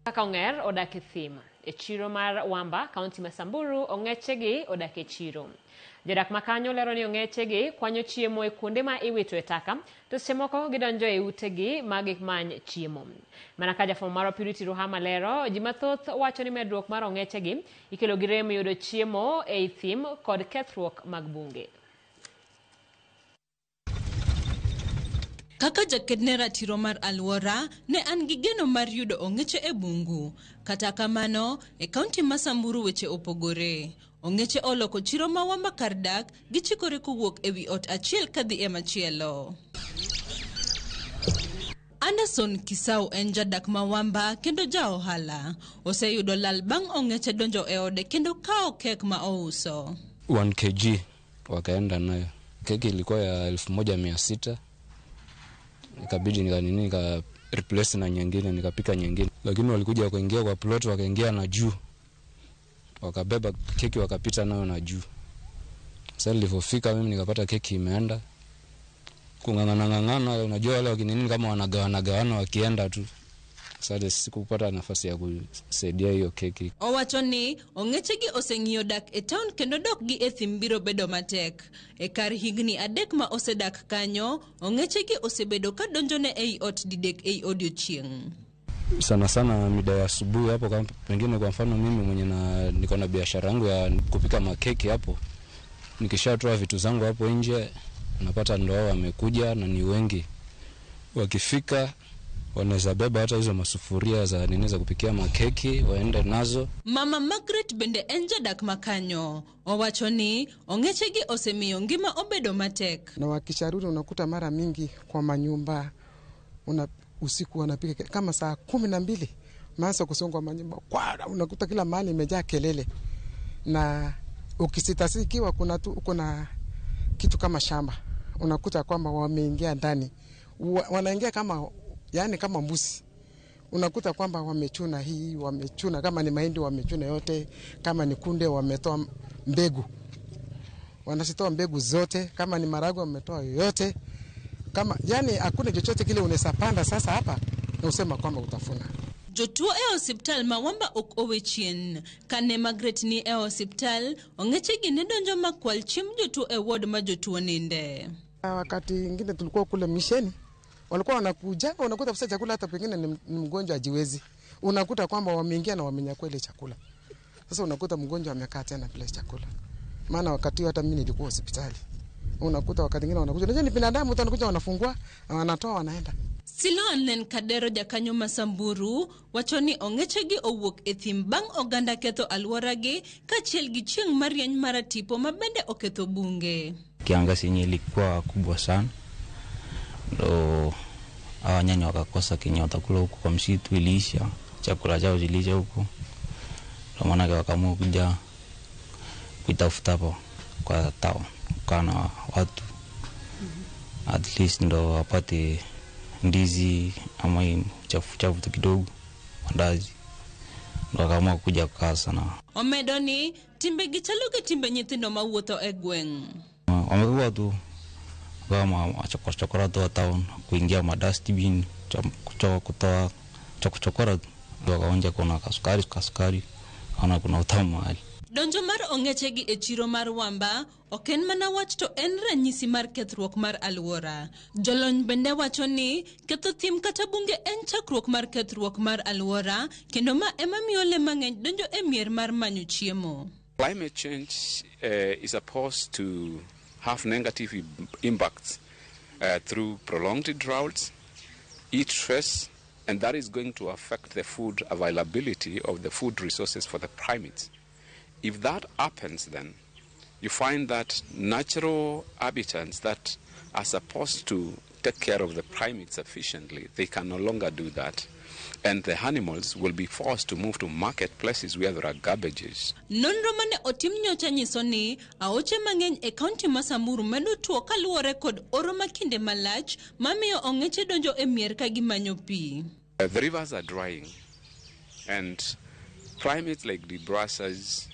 Kaka ong'er odak e thim. E chiro mar Wamba, kaunti ma Samburu, ong'echegi odak e chiro. Jodak ma kanyo lero ni ong'echegi kwanyo chiemo e kuonde ma iwito e taka, to seche moko gidonjo e utegi ma gimany chiemo. Mana ka jafwambo marwa Purity Ruhama lero, ji mathoth wacho ni medruok mar ong'echegi ikelo gi rem yudo chiemo ei thim kod kethruok mag bunge. Kaka jaked ne ratiro mar alwora, ne an gi geno mar yudo ong'eche e bungu. Kata kamano, e kaunti ma Samburu weche opogore. Ong'eche oloko chiro ma Wamba kar dak, gichikore kowuok e wi ot achiel kadhi e machielo. Anderson Kisau en jadak ma Wamba kendo ja ohala. Oseyudo lal bang' ong'eche donjo e ode kendo kawo kek ma ouso. 1 kg wakaenda nayo. Keki ilikuwa ya 1600, ikabidi nika nini nika replace na nyingine, nikapika nyingine, lakini walikuja wakaingia kwa plot, wakaingia na juu, wakabeba keki wakapita nayo na juu. Sasa nilipofika mimi nikapata keki imeenda kung'ang'ana ng'ang'ana, unajua wale wakinini kama wanagawana gawana wakienda tu. Sasa sikupata nafasi ya kusaidia hiyo keki. Owacho ni ong'echegi oseng'iyo dak e town kendo dok gi e thim biro bedo matek. E kar higni 3 ma osedak kanyo, ong'echegi osebedo ka donjone ei ot didek ei odiochieng'. Sana sana mida ya asubuhi hapo, kama pengine kwa mfano mimi mwenye na niko na biashara yangu ya kupika makeki hapo, nikishatoa vitu zangu hapo nje napata ndo wao wamekuja na ni wengi. Wakifika wanaweza beba hata hizo masufuria za nini za kupikia makeki waende nazo. Mama Margaret bende en jadak makanyo. Owacho ni ong'echegi osemiyo ngima obedo matek. Na wakisharudi unakuta mara mingi kwa manyumba usiku wanapika kama saa 12 maanza kusongwa manyumba kwa, unakuta kila mahali imejaa kelele. Na ukisitasikiwa kuna tu kuna kitu kama shamba, unakuta kwamba wameingia ndani, wanaingia kama yani kama mbuzi. Unakuta kwamba wamechuna hii, wamechuna kama ni mahindi wamechuna yote, kama ni kunde wametoa mbegu, wanazitoa mbegu zote, kama ni maharagwe wametoa yote, kama yani hakuna chochote kile unaweza panda sasa hapa na usema kwamba utafuna. Jotuo e osiptal ma Wamba ok owe chien. Kane Margaret ni e osiptal, ong'echegi ne donjo makwal chiemb jotuo e ward ma jotuo ninde. Wakati ingine tulikuwa kule misheni, walikuwa wanakuja, unakuta sasa chakula hata pengine ni mgonjwa hajiwezi. Unakuta kwamba wameingia na wamenyakua ile chakula. Sasa unakuta mgonjwa amekaa tena bila chakula. Maana wakati hata mimi nilikuwa hospitali. Unakuta wakati mwingine wanakuja, unajua ni binadamu, utakuja wanafungua, wanatoa wanaenda. Siloan Kadero jakanyo ma Samburu wacho ni ong'echegi owuok e thim bang' oganda ketho alworagi kaachiel gi chieng' marieny maratipo ma bende oketho bunge. Kiangazi yenye ilikuwa kubwa sana, ndo hawa nyani wakakosa kenye watakula huko kwa msitu, iliisha chakula chao ziliisha huko, ndo maana wakaamua kuja kuitafuta hapo kwa town kana watu at least ndo wapate ndizi ama chafu chafu tu kidogo, mandazi, ndo wakaamua kuja kukaa sana. Omedo ni timbe gi chalo gi timbe nyithindo mawuotho e gweng'. Wamekuwa tu kama chokora tu wa town, kuingia madustbin, kutoa chokora tu, wakaonja kuna kasukari, kasukari, kaona kuna utamu mahali. Donjo mar ong'echegi e chiro mar Wamba ok en mana wach to en ranyisi mar kethruok mar alwora. Jolony bende wacho ni ketho thim kata bunge en chakruok mar kethruok mar alwora kendo ma ema miyo le mang'eny donjo e mier mar manyo chiemo. Climate change is supposed to have negative impacts through prolonged droughts, heat stress, and that is going to affect the food availability of the food resources for the primates. If that happens, then you find that natural habitats that are supposed to take care of the primates efficiently, they can no longer do that. And the animals will be forced to move to marketplaces where there are garbages. Nonro mane otim nyocha nyiso ni aoche mang'eny e kaunti ma Samburu medo tuo kaluwore kod oro ma kinde malach mamiyo ong'eche donjo e mier ka gimanyo pi. The rivers are drying, and primates like the brasses,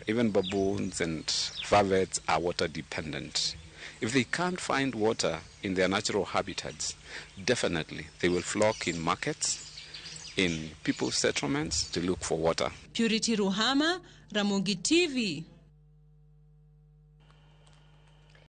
even baboons and vervets are water dependent. If they can't find water in their natural habitats, definitely they will flock in markets in people's settlements to look for water. Purity Ruhama, Ramogi TV.